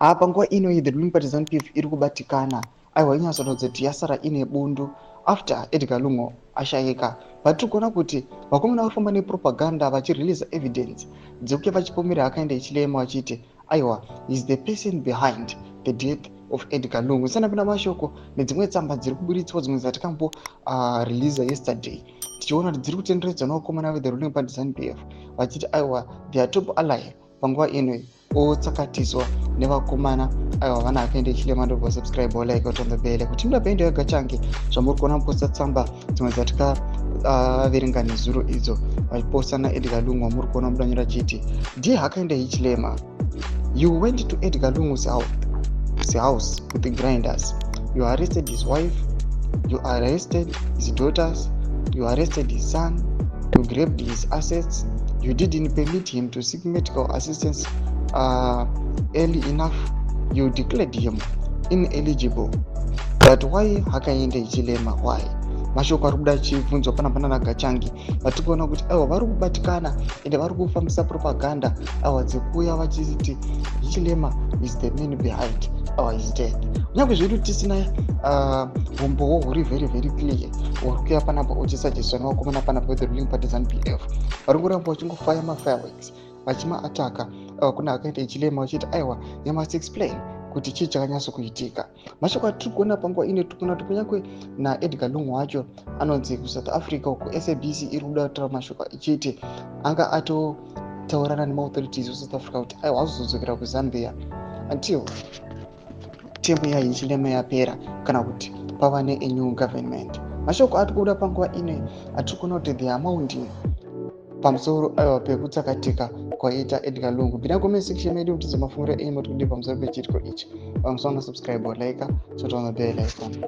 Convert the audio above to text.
Apa nguva ino iyi, the ruling party ZANU PF iri kubatikana. Aiwa, inyatsoratidza kuti yasara ine bundu after Edgar Lungu ashayika. But tiri kuona kuti vakomana vari kufamba nepropaganda vachireleasa evidence dzekuti vachipomera Hakainde Hichilema, vachiti aiwa, is the person behind the death of Edgar Lungu. Ndisanapinda mashoko nedzimwe tsamba dziri kuburitswa, dzimwe dzatikambo releasa yesterday, tichiona kuti dziri kutenderedzwa nevakomana vethe ruling party ZANU PF, vachiti aiwa, their top ally panguva ino otsakatiswa nevakomana aiwa vana Hakainde Hichilema. Ndobva subscribe, like, on the bell kuti mudapendo yega change zvamuri kuona muposta tsamba dzimwe dzatikaverenga nezuro idzo vachiposta naEdgar Lungu, wamuri kuona mudanyora chiti, "Dear Hakainde Hichilema, you went to Edgar Lungu's house with the grinders. You arrested his wife, you arrested his daughters, you arrested his son, you grabbed his assets. You didn't permit him to seek medical assistance early enough. You declared him ineligible. But why, Hakainde Hichilema, why?" Mashoko ari kuda achibvunzwa pana pana nagachangi. Vatiri kuona kuti aiwa, vari kubatikana ende vari kufambisa propaganda aiwa dzekuuya vachiti Hichilema is the man behind our his death, kunyange zvedu tisina umbowo huri very very clear huri kuya panapa uchisuggeswa nevakomana panapa the ruling party ZANU PF. Vari kuramba vachingofaya mafireworks vachimaataka kuna Hakainde Hichilema, vachiti aiwa, you must explain kuti chii chakanyatsokuitika. Mashoko atiri kuona panguva ino, tiri kuona kuti kunyange naEdgar Lungu wacho anonzi kuSouth Africa uku, SABC iri kuda kutaura mashoko ichiti anga atotaurana nemaauthorities eSouth Africa kuti aiwa, azozodzokera kuZambia until term yaHichilema yapera kana kuti pava neanew government. Mashoko ari kubuda panguva ino, atiri kuona kuti the amounting pamusoro aiwa pekutsakatika kwaita Edgar Lungu. Pinda comment section medu mutiudze mafungiro enyu moti kudii pamusoro pechiitiko ichi. Pamusoro subscribe, like, turn on the bell icon.